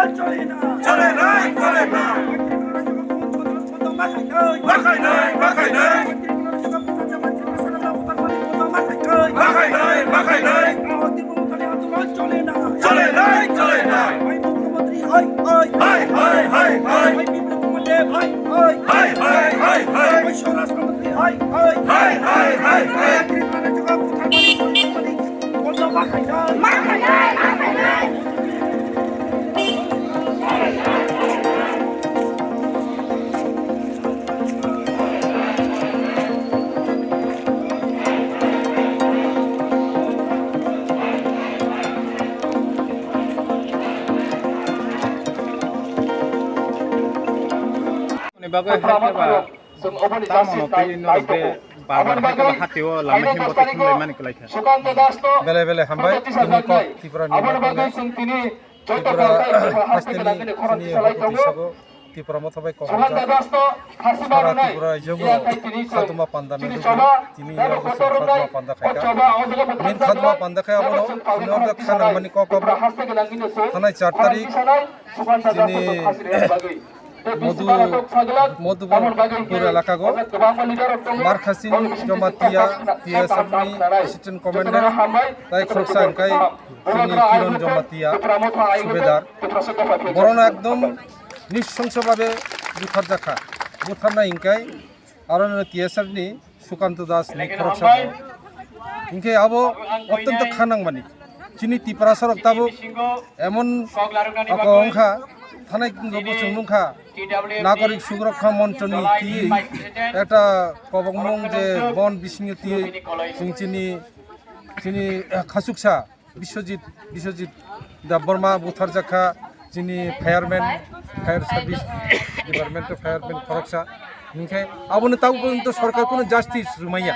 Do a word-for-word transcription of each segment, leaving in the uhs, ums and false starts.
Chole nai, chole nai. Bakhainai, bakhainai. Bakhainai, bakhainai. Chole nai, chole nai. Hai, hai, hai, hai. Hai, hai, hai, hai. Hai, hai, hai, hai. Ni bagwi hai khe ba tamo no twi norok de bar bar hai khe ba hati o lama himbo twi thumlai mani kwlai kha. Belai belai hambai tini kok Tripura ni bagwi. Tripura hasteni chini hokoti sabo Tripura motha bai kok hamjak. Sara Tripura jogo khatuma panda no tini yorgo chwng khatuma panda khaikha. Min khatuma panda khai abono chini order khanang mani kok abo. Thanai char tarik chini Modu, Modubur elakago Markhasing Jamatia T S F ni assistant commandant tai khoroksa hwnkhe chini Kiron Jamatia subedar. Borokno ekdom nrisongso babe butharjakha. Butharnai hwnkhe aro no T S F ni Sukanto Das ni khoroksa bo. Hingkhe abo ottonto kha nangmani. Chini Tiprasa rok tabuk emon oko wngkha, thanai bo chwng nungkha, Nagorik Sugorokha Moncho ni twi ekta kobokmung je bon bisingo twi chwng chini, chini, eh, khachuksa Biswajit, Biswajit Debbarma butharjakha, chini fireman, fire service department o fireman khoroksa. Hinkhe aboni tabuk porjonto sorkar kuno justice rwmaya.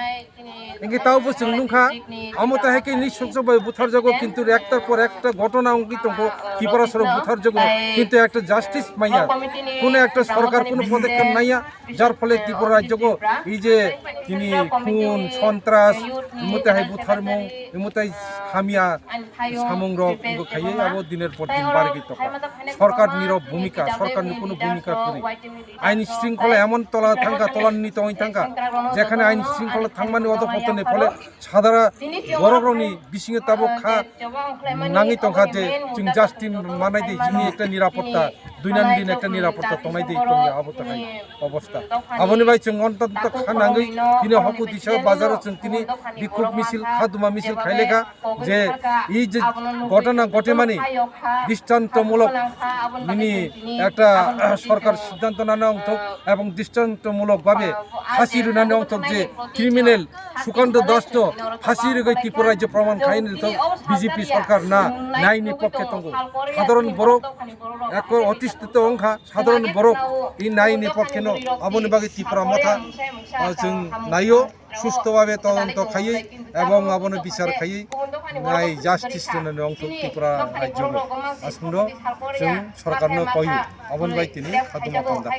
Hinkhe tabuk bo chwng nungkha, amo ta hai khe nini sokjak bai butharjago, kintu ekta por ekta ghotona wngwi tongkho, Tiprasa rok butharjago, kintu ekta justice maya. Kuno ekta sorkar kuno podekkhep naya. Jar phole Tripura rajyo go ei je tini khun, sontras, imotei hai butharmung, imotei hamya samung rok bo khaiye abo diner por din bargwi tongkha. Sorkar ni rok bhumika, sorkar ni kuno bhumika kwrwi. Ain shringkhola emon tola thangkha, tola ni tongwi thangkha, jekhane ain shringkhola thangmani odo potoni phole Sadara borok rokni bisingo tabuk kha nangwi tongkha je chwng justice manai di, chini ekta nirapotta, duinandin ekta nirapotta tongnai di tongya abo takhai obosta. Aboni bai chwng ontonto kha nangwi tini hokutisa bazaro chwng tini bikhuk misil, kha duma misil khailekha je ei je ghotona ghotemani dristontomulok nini ekta, ah, sorkar siddhanto nana ongthok ebong dristontomulok babe phasi rwnani ongthok je criminal Sukanta Das no phasi rwgwi Tripura rajyo proman khai ni to B J P sorkar na nai ni pokhe tongo. Sadharon borok ekko otistito wngkha, sadharon borok i nai ni pokhe no aboni bagwi Tripura motha, ah, chwng naio, susto babe todonto khaiwi ebong abono bichar khaiwi nai justice rwnani ongthok Tripura rajyo bo. Aswkno chwng sorkar no koio aboni bai tini khatuma panda.